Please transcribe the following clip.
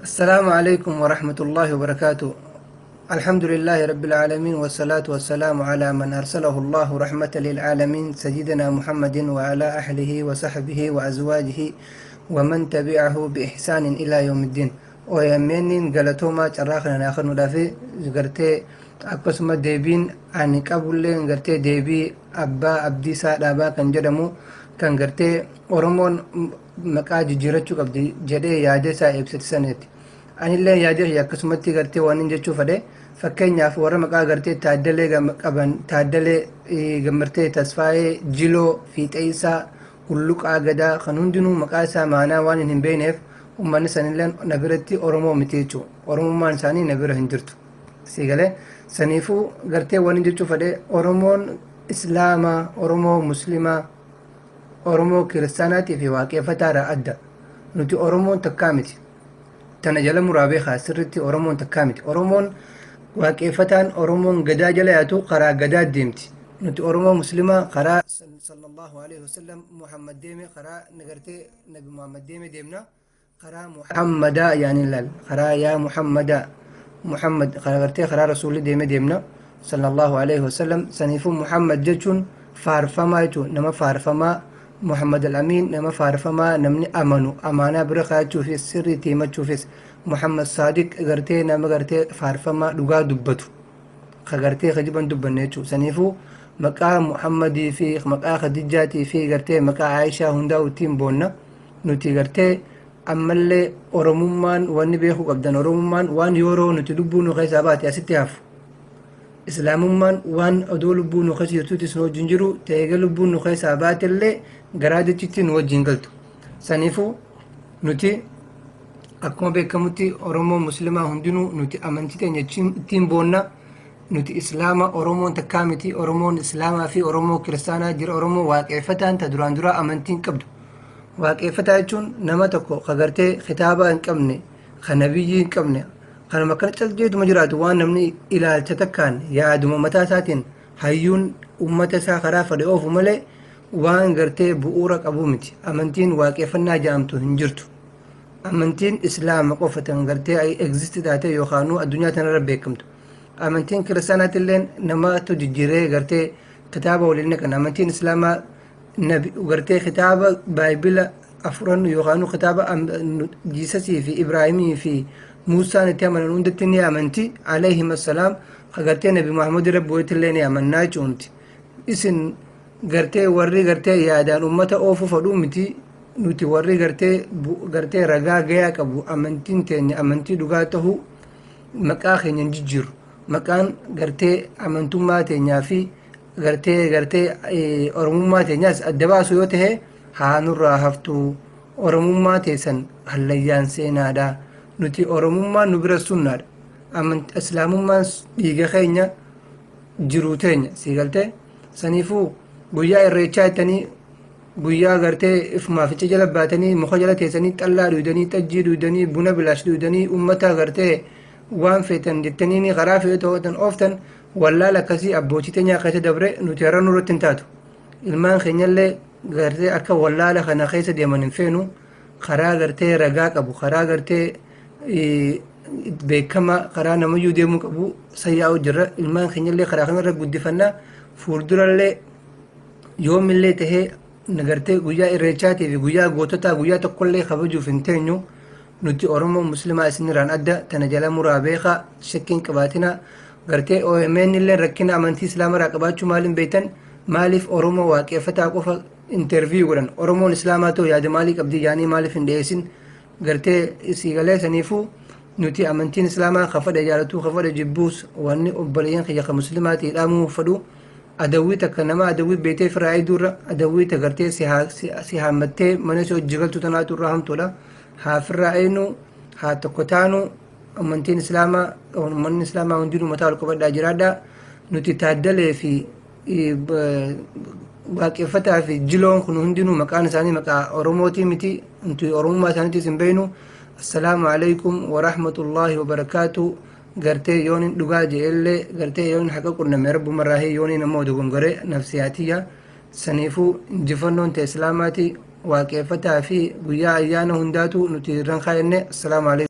السلام عليكم ورحمة الله وبركاته. الحمد لله رب العالمين، والصلاة والسلام على من أرسله الله رحمة للعالمين، سيدنا محمد وعلى أهله وصحبه وأزواجه ومن تبعه بإحسان إلى يوم الدين. OMN galatoomaa, carraa kana naa kennuudhaaf. Gartee akkasuma deebiin ani qabullee gartee deebii abbaa Abdiisaa Dhaabaa kan jedhamu kan gartee Oromoon maqaa jijjiirachuu qabdi jedhee yaada isaa ibsate sanitti. Anillee yaada kiyya akkasumatti gartee waan inni jechuu fedhe, fakkeenyaaf warra maqaa gartee Taaddalee qaban, Taaddalee Gammartee, Tasfaayee, Jiloo, Fiixeessaa, Hulluqaa, Gadaa kan hundinuu maqaa isaa maanaa waan hin beekneef, uummanni sanillee na biratti Oromoo miti jechuudha. Oromummaan isaanii na bira hin jirtu. Siigalee saniifuu gartee waan inni jechuu fedhe, Oromoon Islaamaa, Oromoo Muslimaa, Oromoo Kiristaanaatii fi Waaqeffataadha adda. Nuti Oromoon takkaa miti. Tana jala muraa beekaa sirriitti, Oromoon takkaa miti. Oromoon Waaqeffataan, Oromoon Gadaa jala yaatu karaa Gadaa deemti. Nuti Oromoo Muslimaa karaa sallallahu alaihi wasallam Muhammad deeme, karaa gartee Nabi Muhammad deeme deemna. Karaa Muhammadaa yaani laal, karaa yaa Muhammadaa Muhammad, karaa gartee karaa Rasuulli deeme deemna sallallahu alaihi wasallam. Saniifuu Muhammad jechuun faarfamaa jechuun nama faarfamaa, Muhammad al-Amiin nama faarfamaa, namni amanu amaanaa bira kaachuufis sirriitti himachuufis. Muhammad Saadiq gartee nama gartee faarfamaa dhugaa dubbatu, ka gartee kijiban dubbanne jechuudha. Saniifuu maqaa Muhammadii fi maqaa Khadijaatii fi gartee maqaa Aayishaa hundaa ittiin boonna. Nuti gartee ammallee Oromummaan wanni beekuu qabdan, Oromummaan waan yeroo nuti lubbuu nu keessaa baate asitti hafu. Islaamummaan waan odoo lubbuu nu keessa jirtutti nu wajjin jiru ta'eega, lubbuun nu keessaa baatellee garaa jechitti nu wajjin galtu. Saniifuu nuti akkuma beekamutti Oromoo Muslimaa hundinuu nuti amantii teenya ittiin boonna. Nuti Islaama, Oromoon takkaa miti. Oromoon Islaamaa fi Oromoo Kiristaanaa jira. Oromoo Waaqeffataan ta duraan duraa amantiin qabdu. Waaqeffataa jechuun nama tokko ka gartee kitaaba hin qabne, ka nabiyyii hin qabne, kanuma akkana caljeetuma jiraatu, waan namni ilaalcha takkaan yaaduma mataa isaatiin hayyuun ummata isaa karaa fedhe oofu malee waan gartee bu'uura qabu miti. Amantiin Waaqeffannaa jedhamtu hin jirtu. Amantiin Islaama qofa tan gartee exist taate yookaanuu addunyaa tanarra beekamtu. Amantiin Kiristaanaatti illee namatu jijjiiree gartee kitaaba waliin naqan. Amantiin Islaamaa nabi gartee kitaaba Baayibila afuran yookaanuu kitaaba Jiisasii fi Ibraahimii fi Muusaan itti amanan hundatti ni amanti, alayhim assalaam. Gartee Nabi Muhammad irra bu'etti illee ni amannaa jechuunti. Isin gartee warri gartee yaadaan ummata oofuu fadhuu miti. Nuti warri gartee ragaa gayaa qabu, amantiin teenya amantii dhugaa tahuu, maqaa keenya hin jijjiiru. Maqaan gartee amantummaa teenyaa fi gartee Oromummaa teenyaas adda baasu yoo tahe haa nurraa haftuu. Oromummaa teessan hallayyaan seenaadha. Nuti Oromummaan nu bira sunnaadha. Islaamummaan dhiiga keenya, jiruu teenya, sii galtee? Saniifuu guyyaa Irreechaa jettanii guyyaa gartee ifumaa ficha jala baatanii, muka jala teessanii, xallaa dhuydanii, xajjii dhuydanii, buna bilaash dhuydanii, ummata gartee waan feetan jettanii karaa fe'ee to'atan ooftan. Wallaala akkasii abbootii teenyaa keessa dabre nuti har'a nurratti hin taatu. Ilmaan keenyallee gartee akka wallaala kana keessa deeman hin feenu. Karaa gartee ragaa qabu, karaa gartee beekama, karaa namayyuu deemuu qabu sayyaa'u jirra. Ilmaan keenyallee karaa kanarra guddifannaa. Fuuldurallee yoomillee tahee gartee guyyaa Irreechaatii fi guyyaa goototaa guyyaa tokkollee kabajuuf hin teenyu. Nuti Oromoo Muslimaa isinirraan adda, tana jala muraa beekaa, shakkiin qabaatina. Gartee OMN illee rakkina amantii Islaamarraa qabaachuu maaliin beektan? Maaliif Oromoo Waaqeffataa qofa interview godhan? Oromoon Islaamaa ta'u yaada maalii qabdi yaanii maaliif hin dhiyeessin gartee isii galee? Saniifuu nuti amantiin Islaamaa ka fedhe jaalatuu, ka fedhe jibbuus, wanni obboleeyyan kiyya ka Muslimaatii dhaamuu fedhu, adawwii takka nama adawwii beetee firaa eeduurra adawwii ta gartee si haammattee mana si hojii galtu tanaatu irraa hamtuudha. Haa firraa eenyu haa tokko taanu. Amantiin Islaamaa, uummanni Islaamaa hundinuu mataa ol qabadhaa jiraadhaa. Nuti Taaddalee fi Waaqeffataa fi Jiloon kun hundinuu maqaan isaanii maqaa Oromootii miti. Nuti Oromummaa isaaniitis hin beeknu. Assalaamu alaikum warahmatullaahi wabarakaatu. Gartee yooniin dhugaa je'ellee, gartee yooniin haqa qunname rabbumarraahi, yooniin ammoo dogongore nafsiyaatiyya. Saniifuu injifannoon ta'e Islaamaati. Waaqeffataa fi guyyaa ayyaana hundaatu nuti irran kaayenne. Assalaamu alaikum.